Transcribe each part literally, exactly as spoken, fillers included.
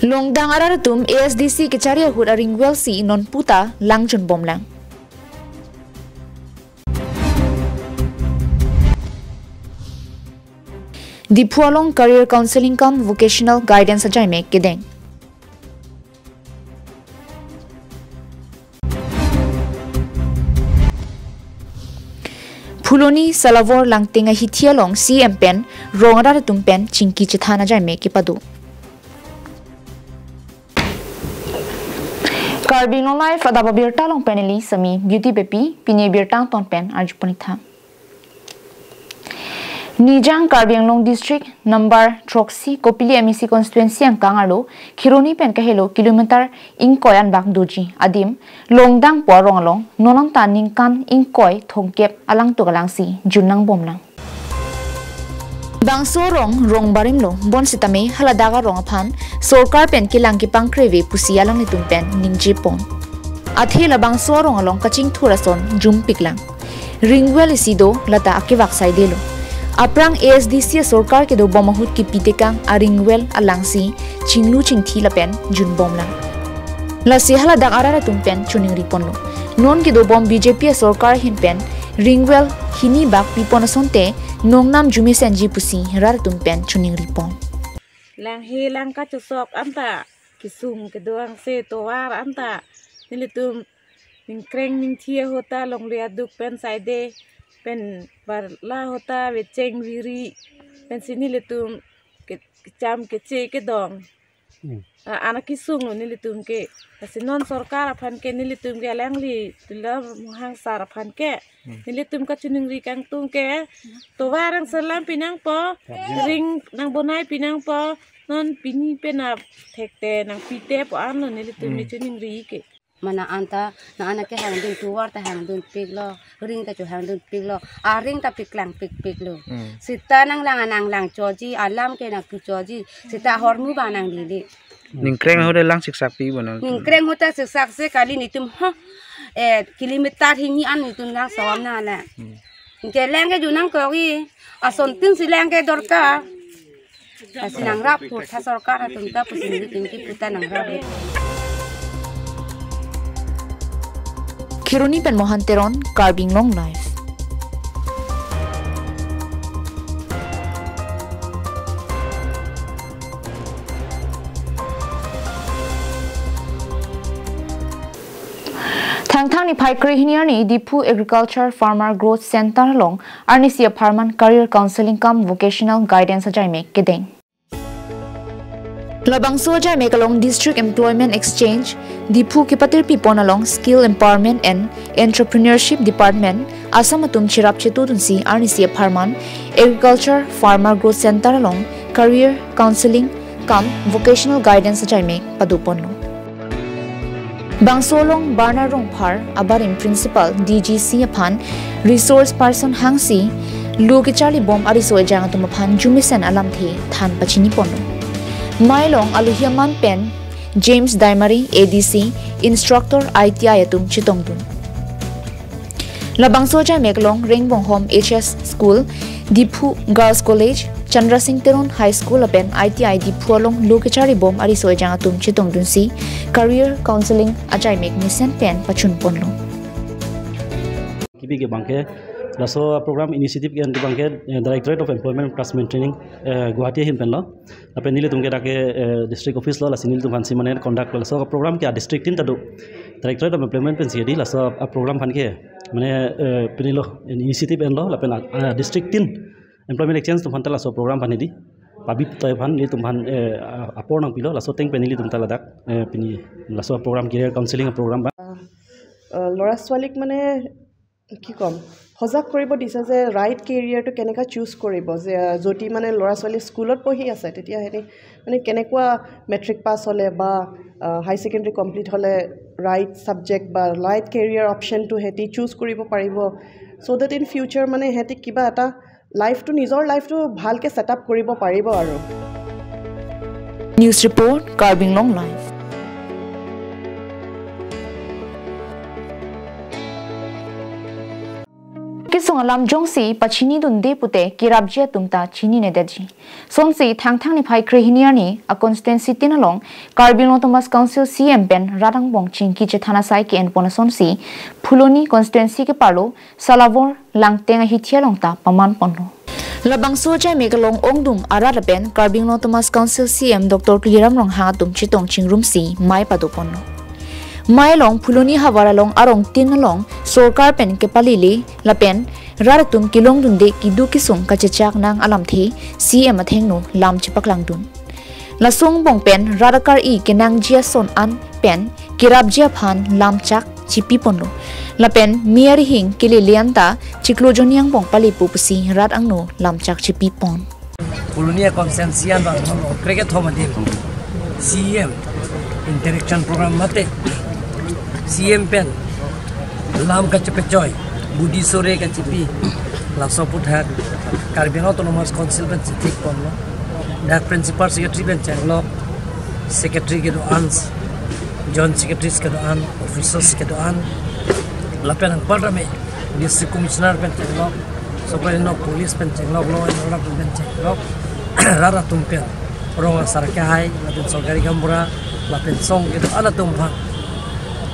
Longdang arat atum A S D C kechari ahut a-ring well si non puta lang junbomlang. Diphu along career counseling cum vocational guidance ajaimek kedeng. Phuloni Salawor Langting ahithi along C M pen rong arat atum pen chingki chethan ajaimek kepado. Karbi Anglong Live adap abirta along pen neli Sami Beauty Beypi, pini birta angton pen arju pon-ik tha. Nijang Karbi Anglong District number throksi Kopili M A C constituency angkang arlo Kheroni pen kahelo kilometer ingkoi anbak doji adim Longdang pu arong along non anta ningkan ingkoi thomkep alangtuk alangsi jun nangbomlang. Bangso arong rong barim lo, bonsitame haladak arong aphan sorkar pen kelang kepangkreve pusi alanglitum pen ningje pon. Athe labangso arong along kachingthur ason jumpiklang. Ring well isi do, lata akevak saidelo. Aphrang A S D C asorkar kedobom ahut kepi tekang a-ring well alangsi chinglu chingthi lapen junbomlang. Lasi haladak arat atum pen choningri ponlo. Non kedobom B J P asorkar ahin pen ring well hini bak pipon asonte nongnam jumesenji pusi rat atum pen choningri pon. Lang he lang kachosok anta kesung kedo angse tovar anta nelitum ningkreng ningthi ahut ta longle aduk pen saide pen barla ahut ta vecheng viri pensi nelitum ke-, kecham keche kedong. Hmm. A-, anak kesung lo nelitum ke. Lasi non sorkar aphan ke nelitum ke alangli Tuliram Ronghang sar aphan ke. Hmm. Nelitum kachoningri kangtung ke. Tovar angse lam pi nangpo, ring nangbonai pi nangpo, non pini pen athekte nangpite pu anlo nelitum Hmm. kachoningri ke. Mane anta, na anak ke hangdun tovar ta hangdunpiklo, ring ta cho hangdunpiklo, a-ring ta piklang pikpiklo. Hmm. Sita nanglang nanglang choji, alam ke nangpu choji, sita ahormu ba nanglele. Ningkreng ahut lang siksak pi bo nang. Ningkreng ahut ta siksak si kali nelitum ha, eh, kilometer hini an nelitum lang sawam na le. Hmm. Anke lang ke jun nangkok-i, asontin si lang ke dorkar. Lasi nangrap putha sorkar atum ta pusi nelitum ke puta nangrap. Kheroni pen Mohan Teron, Karbi Anglong Live. Thangthang niphai krehini arni Diphu Agriculture Farmer Growth Center along arnisi apharman career counseling cum vocational guidance ajaimek kedeng. Labangso ajaimek along District Employment Exchange, Diphu kepatirpi pon along Skill Empowerment and Entrepreneurship Department, Assam atum cherap chetudunsi arnisi apharman Agriculture Farmer Growth Center along career counseling cum vocational guidance ajaimek pado ponlo. Bangso along Barna Rongphar, abarim Principal D G C aphan Resource Person hangsi lo kecharlibom ariso ejang atum aphan jumesen alamthe than pachini ponlo. Mei along alohi aman pen James Daimari, A D C, Instructor I T I atum chetongdun. Labangso ajaimek along Rengbonghom H S School, Diphu Girls College, Chandra Singh Teron High School lapen I T I Diphu along lo kecharlibom ariso ejang atum chetongdunsi career counseling ajaimek mesen pen pachun ponlo. Kipi ke bangke, laso program initiative ke bangke, eh, Directorate of Employment Placement Training, eh, Guwahati ahin penlo. Lapen nelitum ke dak ke, eh, district office lo, lasi nelitum aphansi mane conduct lo. Laso program ke a-district tin ta do. Directorate of Employment pensi edi laso a-program aphan ke. Mane, eh, pini lo, initiative enlo, lapen a, a-district tin employment exchange atum aphan ta laso program aphan edi. Pabi toi aphan nelitum aphan, eh, a-, apor nangpilo, laso ateng pen nelitum ta ladak, eh, pini laso program career counseling program ba. আহ, ল'ৰা ছোৱালীক মানে কি ক'ম, সজাগ কৰিব দিছে যে ৰাইট কেৰিয়াৰটো কেনেকুৱা চুজ কৰিব, যে, আহ, যদি মানে ল'ৰা ছোৱালী স্কুলত পঢ়ি আছে, তেতিয়া সিহঁতি মানে কেনেকুৱা মেট্ৰিক পাছ হ'লে বা, আহ, হাই ছেকেণ্ডেৰী কমপ্লিট হ'লে ৰাইট ছাবজেক্ট বা ৰাইট কেৰিয়াৰ অপশ্যনটো সিহঁতি চুজ কৰিব পাৰিব, চ' ডেট ইন ফিউচাৰ মানে সিহঁতি কিবা এটা লাইফটো, নিজৰ লাইফটো ভালকৈ ছেট আপ কৰিব পাৰিব আৰু। News report, Karbi Anglong Live. Kesung alam jongsi pachini dunde pute kerapji atum ta chininedetji. Sonsi Thangthang niphai krehini arni a constituency tin along Karbi Anglong Autonomous Council C E M pen rat angbong chingki chethan asai ke-enpon asonsi Phuloni constituency keparlo Salabor Langteng ahithi along ta pamanponlo. Labangso achai me kelong ongdung arat lapen Karbi Anglong Autonomous Council C E M Doctor Tuliram Ronghang atum chetong chingrumsi mei padoponlo. Mei along Phuloni havar along arong tin along sorkar pen kepalele lapen rat atum kelong dunde keduk kesung kachechak nang alamthe C E M athengno lam chepaklangdun. Laso angbong pen rat akar-i kenangji ason an pen kerapji aphan lamchak chipiponlo. Lapen me arihing kelele anta chiklo jonni angbong palepo pusi rat angno lamchak chipipon. Phuloni constituency an bang kreket thom adim C E M interaction program mate C E M pen lam kachepechoi, budi sore kachipi, laso aputhak Karbi Anglong Autonomous Council pen chithikponlo. Dak principal secretary pen chenglok, secretary kedo-an, joint secretaries kedo-an, officers kedo-an, lapen anparta me district commissioner pen chenglok, soprano police pen chenglok, law and order pen chenglok, rat atum pen, rong asar kehai, lapen sorkari gaonbura, lapen song kedo-an atum aphan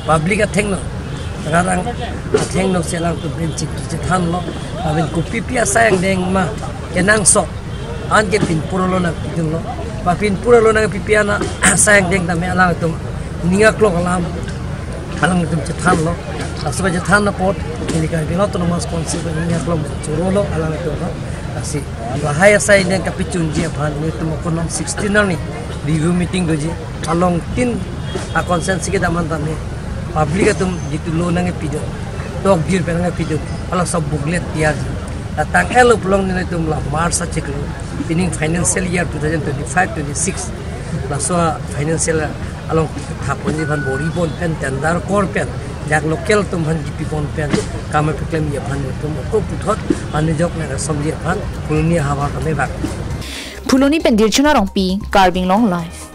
public athengno, rat athengno si alangtum pen chingki chethanlo, lapen kopipi asai angdeng ma kenangsot an ke pinpur alo nangpidunlo. Ba pinpur alo nangpipi an asai angdeng tame alangtum ning aklong alam alangtum chethanlo. Laso chethan apot neli Karbi Anglong Autonomous Council pen ning aklong chorolo alangtum lo. Lasi lahai asai angdeng kapachunji aphan nelitum akonom sixteen arni review meeting doji. Along tin a constituency kedam an tame public atum jitu lo nangpidun, tokdir pen nangpidun, laso booklet tiyarji. La tang-et lo pulote nelitum la March achiklo, pining financial year two thousand twenty-five twenty-six, laso financial along thaponji aphan bor-i pon pen, tender kor pen, dak local atum aphan kipipon pen kam paklemji aphan nelitum ako puthot anijok nang asomji aphan Phuloni havar kami bak. Phuloni pen Dirchuna Rongpi, Karbi Anglong Live.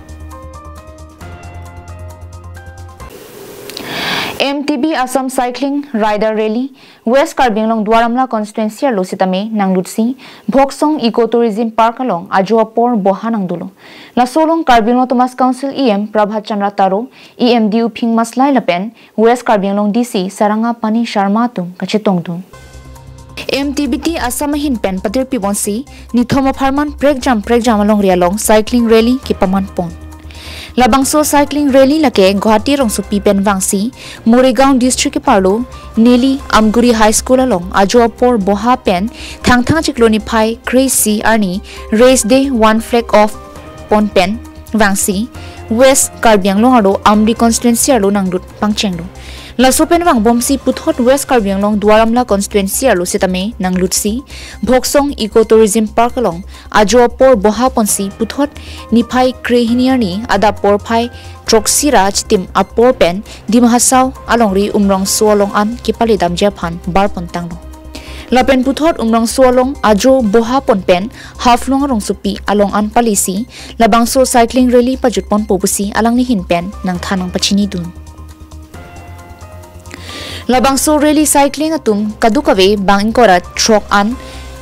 M T B Assam Cycling Rider Rally West Karbi Anglong Duar Amla constituency arlo sitame nanglutsi Bhoksong Eco Tourism Park along ajo apor boha nangdolo. Laso along Karbi Anglong Autonomous Council E M Prabhat Chandra Taro, E M D Uphing Maslai lapen West Karbi Anglong D C Saranga Pani Sharma atum kachetongdun. M T B T Assam ahin pen patirpibonsi nithom apharman prekjam prekjam alongri along cycling rally kepamanpon. Labangso cycling rally lake Guwahati rongsopi pen vangsi Morigaon district keparlo Neli Amguri High School along ajo apor boha pen Thangthang chiklo niphai kre-isi arni Race Day one flag off pon pen vangsi West Karbi Anglong arlo Amri constituency arlo nanglut pangchenglo. Laso pen vangbomsi puthot West Karbi Anglong Duar Amla constituency arlo sitame nanglutsi Bhoksong Eco Tourism Park along ajo apor boha ponsi puthot niphai krehini arni adap porphai throksi ra chitim apor pen Dima Hasao alongri Umrongso along an kepaledamji aphan barpon tanglo. Lapen puthot Umrongso along ajo boha pon pen Haflong arongsopi along an palisi labangso cycling rally pajutponpo pusi alangli ahin pen nangthan nangpachinidun. Labangso rally cycling atum kadokave bang ingkoi ra throk an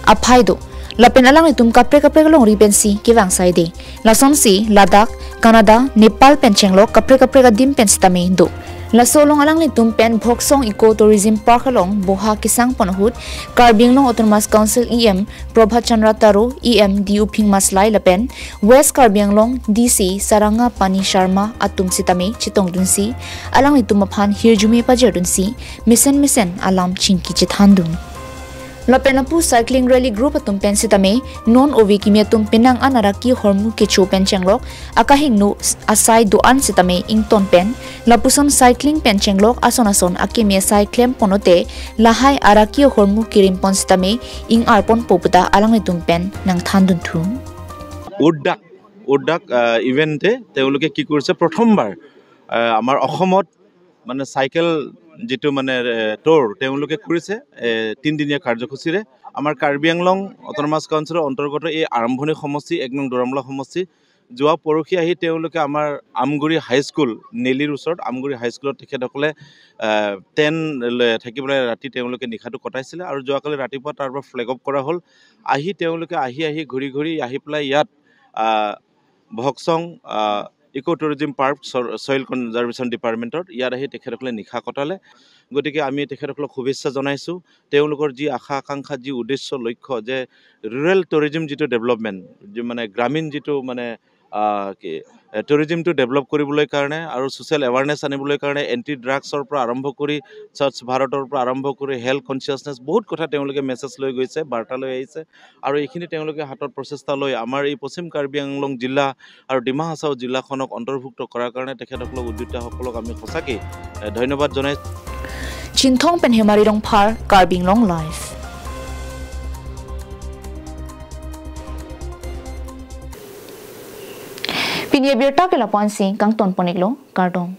aphai do. Lapen alanglitum kaprek kaprek alongri pensi kevang saide. Lasonsi ladak, Canada, Nepal pen chenglok kaprek kaprek adim pen sitame do. Laso along alanglitum pen Bhoksong Eco Tourism Park along boha kesangpon ahut Karbi Anglong Autonomous Council E M Prabhat Chandra Taro, E M D Uphing Maslai lapen West Karbi Anglong D C Saranga Pani Sharma atum sitame chetongdunsi alanglitum aphan hirjume pajerdunsi mesen mesen alam chingki chethandun. Lapen lapu cycling rally group atum pen sitame non ove kimi atum penang an araki ahormu kecho pen chenglok akahingno asai do-an sitame ington pen lapuson cycling pen chenglok ason ason akimi asai klempon lote lahai araki ahormu kerimpon sitame ing-arponpo puta alanglitum pen nangthandunthu. উদ্যাক উদ্যাক আহ, ইভেণ্টে তেওঁলোকে কি কৰিছে, প্ৰথমবাৰ আহ, আমাৰ অসমত মানে চাইকেল যিটো মানে এ, টুৰ তেওঁলোকে কৰিছে এ, তিনিদিনীয়া কাৰ্যসূচীৰে। আমাৰ কাৰ্বি আংলং অট'নমাছ কাউন্সিলৰ অন্তৰ্গত এই আৰম্ভণি সমষ্টি এক নং দুৱাৰমলা সমষ্টি যোৱা পৰহি আহি তেওঁলোকে আমাৰ আমগুৰি হাইস্কুল, নেলিৰ ওচৰত আমগুৰি হাইস্কুলত তেখেতসকলে, আহ, টেণ্ট লৈ থাকি পেলাই ৰাতি তেওঁলোকে নিশাটো কটাইছিলে আৰু যোৱাকালি ৰাতিপুৱা তাৰ পৰা ফ্লেগ অফ কৰা হ'ল। আহি তেওঁলোকে আহি আহি ঘূৰি ঘূৰি আহি পেলাই ইয়াত, আহ, ভকচং, আহ, ইক' টুৰিজিম পাৰ্ক, চ-, ছইল কনজাৰ্ভেশ্যন ডিপাৰ্টমেণ্টত ইয়াত আহি তেখেতসকলে নিশা কটালে। গতিকে আমি তেখেতসকলক শুভেচ্ছা জনাইছোঁ। তেওঁলোকৰ যি আশা আকাংক্ষা, যি উদ্দেশ্য লক্ষ্য যে ৰুৰেল টুৰিজিম যিটো ডেভেলপমেণ্ট, যি মানে গ্ৰামীণ যিটো মানে, আহ, কি, এ, টুৰিজিমটো ডেভেলপ কৰিবলৈ কাৰণে আৰু ছ'চিয়েল এৱাৰনেছ আনিবলৈ কাৰণে এণ্টি ড্ৰাগছৰ পৰা আৰম্ভ কৰি স্বচ্ছ ভাৰতৰ পৰা আৰম্ভ কৰি হেল্থ কনচিয়াছনেছ বহুত কথা তেওঁলোকে মেছেজ লৈ গৈছে, বাৰ্তা লৈ আহিছে আৰু এইখিনি তেওঁলোকে হাতত প্ৰচেষ্টা লৈ আমাৰ এই পশ্চিম কাৰ্বি আংলং জিলা আৰু ডিমা হাছাও জিলাখনক অন্তৰ্ভুক্ত কৰাৰ কাৰণে তেখেতসকলক উদ্যোক্তাসকলক আমি সঁচাকৈ, এ, ধন্যবাদ জনাইছোঁ। Chinthong pen Hemari Rongphar, Karbi Anglong Live. Pini abirta ke lapu-ansi kangton pon-iklo, kardom.